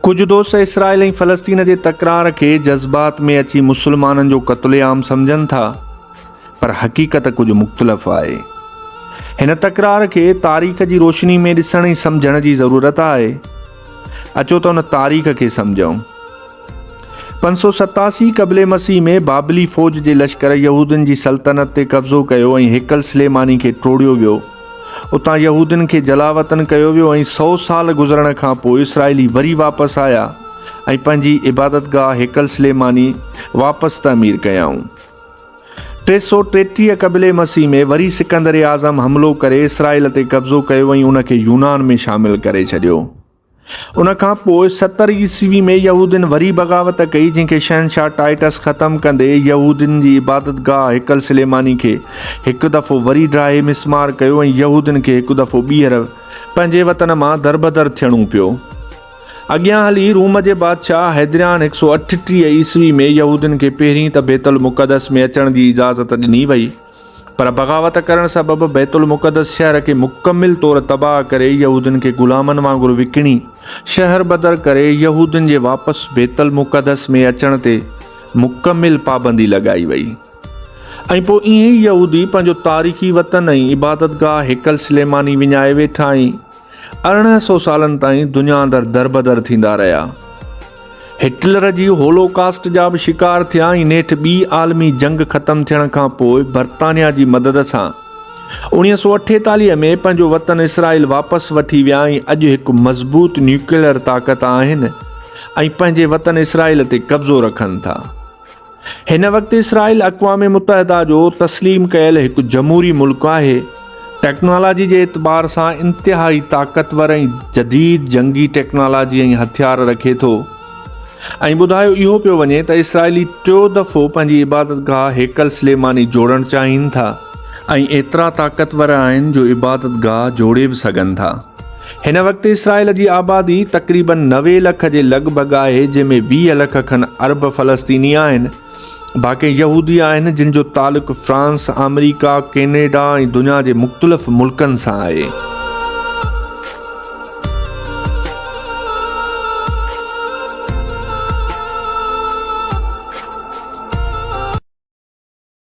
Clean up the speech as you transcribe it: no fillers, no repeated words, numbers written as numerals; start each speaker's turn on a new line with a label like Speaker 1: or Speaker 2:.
Speaker 1: ڪجهه دوست اسرائيل ۽ فلسطين جي تڪرار کي جذبات ۾ اچي مسلمانن جو قتل عام سمجهن ٿا پر حقيقت ڪجهه مختلف آهي. هن تڪرار کي تاريخ جي روشني ۾ ڏسڻ ۽ سمجهڻ جي ضرورت آهي. اچو ته ان تاريخ کي سمجهون. 587 قبل مسيح ۾ بابلي فوج جي لشڪر يهودين جي سلطنت تي قبضو ڪيو ۽ هيڪل سليماني کي ٽوڙيو ويو. اتان يهودين کي جلاوطن ڪيو ويو ۽ سئو سال گذرڻ کان پوء اسرائيلي وري واپس آيا ۽ پنهنجي عبادتگاهه هيڪل سليماني واپس تعمير ڪيائون. 333 قبل مسيح ۾ وري سڪندر اعظم حملو ڪري اسرائيل تي قبضو ڪيو ۽ ان کي يونان ۾ شامل ڪري ڇڏيو. ان کان پوء 70 عيسوي ۾ يهودين وري بغاوت ڪئي، جنهن کي شهنشاهه ٽائٽس ختم ڪندي يهودين جي عبادتگاهه هيڪل سليماني کي هڪ دفعو وري ڊاهي مسمار ڪيو ۽ يهودين کي هڪ دفعو ٻيهر پنهنجي وطن مان دربدر ٿيڻو پيو. اڳيان هلي روم جي بادشاهه هيدريان 138 عيسوي ۾ يهودين کي پهرين ته بيت المقدس ۾ اچڻ جي اجازت ڏني وئي، پر بغاوت ڪرڻ سبب بيت المقدس شهر کي مڪمل طور تباهه ڪري يهودين کي غلامن وانگر وڪڻي شهر بدر ڪري يهودين جي واپس بيت المقدس ۾ اچڻ تي مڪمل پابندي لڳائي وئي ۽ پوء ائين ئي يهودي پنهنجو تاريخي وطن ۽ عبادتگاهه هيڪل سليماني وڃائي ويٺا ۽ 1800 سالن تائين دنيا اندر دربدر ٿيندا رهيا. هٽلر جي هولوڪاسٽ جا به شڪار ٿيا ۽ نيٺ ٻي عالمي جنگ ختم ٿيڻ کان پوء برطانيا جي مدد سان 1948 ۾ پنهنجو وطن اسرائيل واپس وٺي ويا ۽ اڄ هڪ مضبوط نيوڪليئر طاقت آهن ۽ پنهنجي وطن اسرائيل تي قبضو رکن ٿا. هن وقت اسرائيل اقوام متحده جو تسليم ڪيل هڪ جمهوري ملڪ آهي. ٽيڪنالاجي جي اعتبار سان انتهائي طاقتور ۽ جديد جنگي ٽيڪنالاجي ۽ هٿيار رکي ٿو ۽ ٻڌايو اهو پيو وڃي ته اسرائيلي ٽيو دفعو پنهنجي عبادتگاهه هيڪل سليماني جوڙڻ چاهين ٿا ۽ ايترا طاقتور آهن جو عبادتگاهه جوڙي به سگهن ٿا. هن وقت اسرائيل جي آبادي تقريبن 90 لک جي لڳ ڀڳ آهي جنهن ۾ 20 لک کن عرب فلسطيني آهن باقي يهودي آهن جن جو تعلق فرانس، آمريڪا، ڪينيڊا ۽ دنيا جي مختلف ملڪن سان آهي.